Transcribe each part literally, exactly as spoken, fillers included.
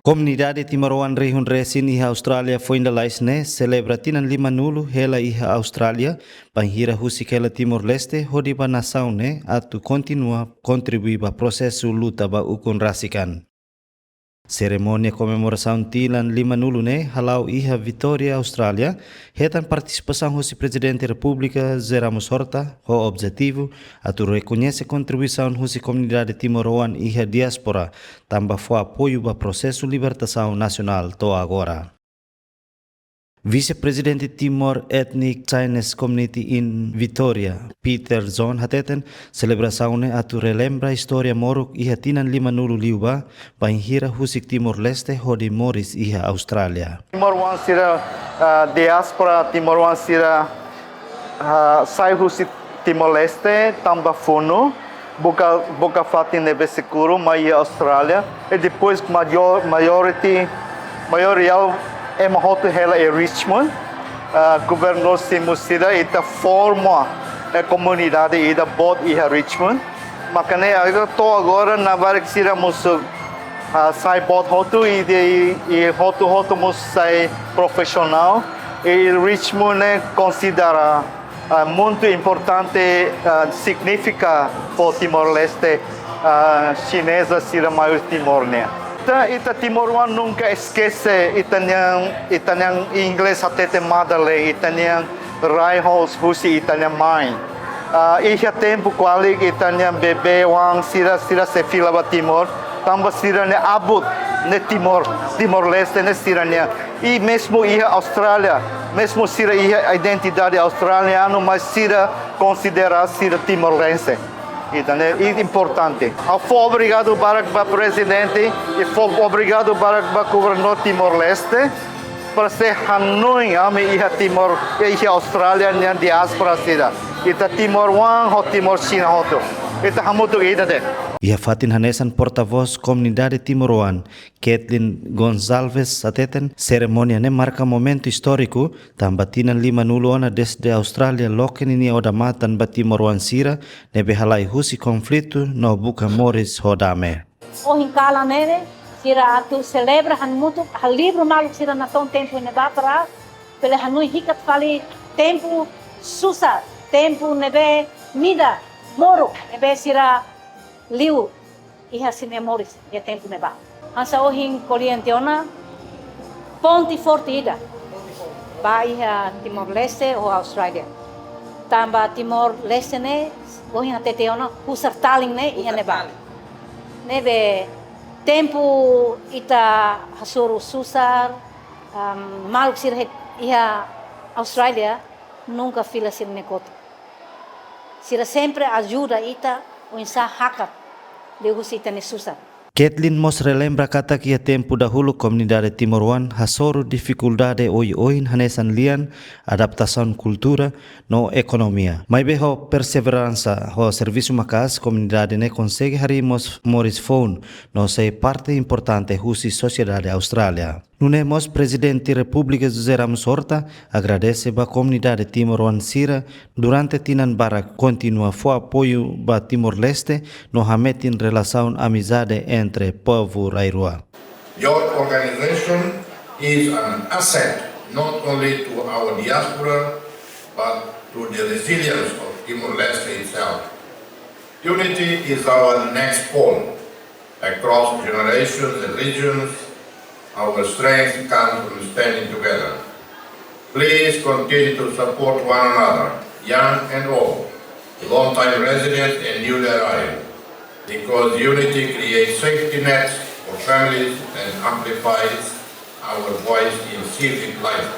Komunidade timoroan rihun resin iha Austrália foin lalais ne'e selebra tinan limanulu hela iha Austrália, bainhira husik hela Timor-Leste hodi ba nasaun ne'e atu kontinua kontribui ba prosesu luta ba ukun rasik an. Serimónia komemorasaun tinan limanulu ne'e hala'o iha Vitória, Austrália, hetan partisipasaun husi Prezidente Repúblika José Ramos Horta, ho objetivu atu rekoñese kontribuisaun husi komunidade timoroan iha diáspora, tanba fó apoiu ba prosesu libertasaun nasionál to'o agora. Vise-Prezidente Timor Ethnic Chinese Community in Victoria, Peter Zhon hateten, selebrasaun ne'e atu relembra istória moruk iha tinan limanulu liubá, bainhira husik Timor-Leste hodi moris iha Austrália. Timoroan sira, ah, diáspora timoroan sira, ah, sai husi Timor-Leste tanba funu, buka, buka fatin ne'ebé seguru mai iha Austrália. I depois maior, majority, maioria ema hotu hela iha Richmond. Ah, governadór simu sira, ita forma, eh, komunidade ida boot iha Richmond. Maka ne'e agora, to'o agora, nafatin sira mós, ah, sai boot hotu i de, i hotu-hotu mós sai profisionál. I Richmond ne'e konsidera, ah, muito importante, ah, signifika fó Timor-Leste, ah, xineza sira mai husi Timor nian. Ita, ita timoroan nunka eskese ita-nia, ita-nia inglés hatete mother tongue, ita-nia rai hosi husi ita-nia mãe. Ah, iha tempu kualik ita-nia bebé oan sira, sira sei fila ba Timor, tanba sira-nia abut ne'e Timor, Timor-Leste ne'e sira-nian. I mezmu iha Austrália, mezmu sira iha identidade australianu, mas sira konsidera sira timorense. Entaun, ne'e importante. Ha'u fó obrigadu barak ba Prezidente, i fó obrigadu barak ba Governadór Timor-Leste, para sei hanoin ami iha Timor, iha Austrália nian diáspora sira. Ita timoroan ho timoroan hotu. Ita hamutuk ida de'it. Iha fatin hanesan, portavós komunidade timoroan, Kathleen Gonçalves hateten, serimónia ne'e marka momentu istóriku, tanba tinan limanulu ona dezde Austrália loke ninia odamatan ba timoroan sira ne'ebé halai husi konflitu no buka moris ho dame. Ohin kalan ne'e, sira atu selebra hamutuk, halibur maluk sira natoon tempu ne'ebá para bele hanoin hikat fali tempu susar, tempu ne'ebé mida, moruk, ne'ebé sira liu iha sira-nia moris iha tempu ne'ebá. Hanesan ohin ko'alia tiha ona, ponte forte ida ba iha Timor-Leste ho Austrália. Tanba Timor-Leste ne'e, ohin hatete ona, husar talin ne'e iha ne'ebá. Ne'ebé tempu ita hasoru susar, am, maluk sira iha Austrália nunka fila sira-nia kotuk. Sira sempre ajuda ita oinsá hakat liuhusi ita-nia susar. Kathleen mós relembra katak iha tempu dahuluk komunidade timoroan hasoru difikuldade oioin hanesan lian, adaptasaun kultura no ekonomia. Maibé ho perseveransa, ho servisu maka'as, komunidade ne'e konsege harii mós moris foun no sai parte importante husi sosiedade Austrália. Nune'e mós Prezidente Repúblika José Ramos Horta agradese ba komunidade timoroan sira durante tinan barak kontinua fó apoiu ba Timor-Leste no hametin relasaun amizade entre povu rai-rua. Your organization is an asset not only to our diaspora, but to the resilience of Timor-Leste itself. Unity is our next call. Across generations and regions, our strength comes from standing together. Please continue to support one another, young and old, long-time residents and newly arrived, because unity creates safety nets for families and amplifies our voice in civic life.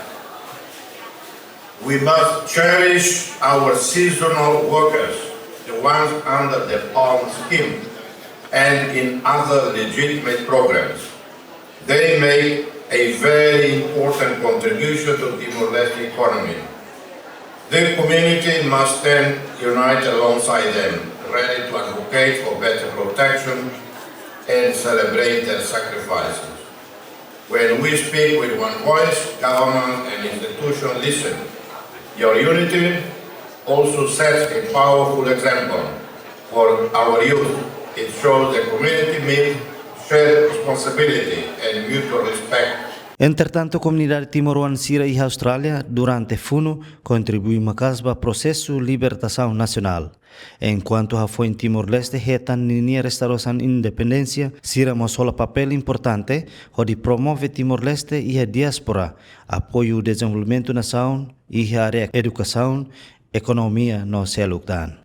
We must cherish our seasonal workers, the ones under the PALM scheme and in other legitimate programs. They make a very important contribution to Timor-Leste economy. The community must stand united alongside them, ready to advocate for better protection and celebrate their sacrifices. When we speak with one voice, government and institutions listen. Your unity also sets a powerful example for our youth. It shows that community means shared responsibility and mutual respect. Entretantu, komunidade timoroan sira iha Austrália durante funu kontribui maka'as ba prosesu libertasaun nasionál. Enkuantu hafoin Timor-Leste hetan ninia restaurasaun independénsia, sira mós hola papél importante hodi promove Timor-Leste iha diáspora, apoiu dezenvolvimentu nasaun iha área edukasaun, ekonomia no seluk tan.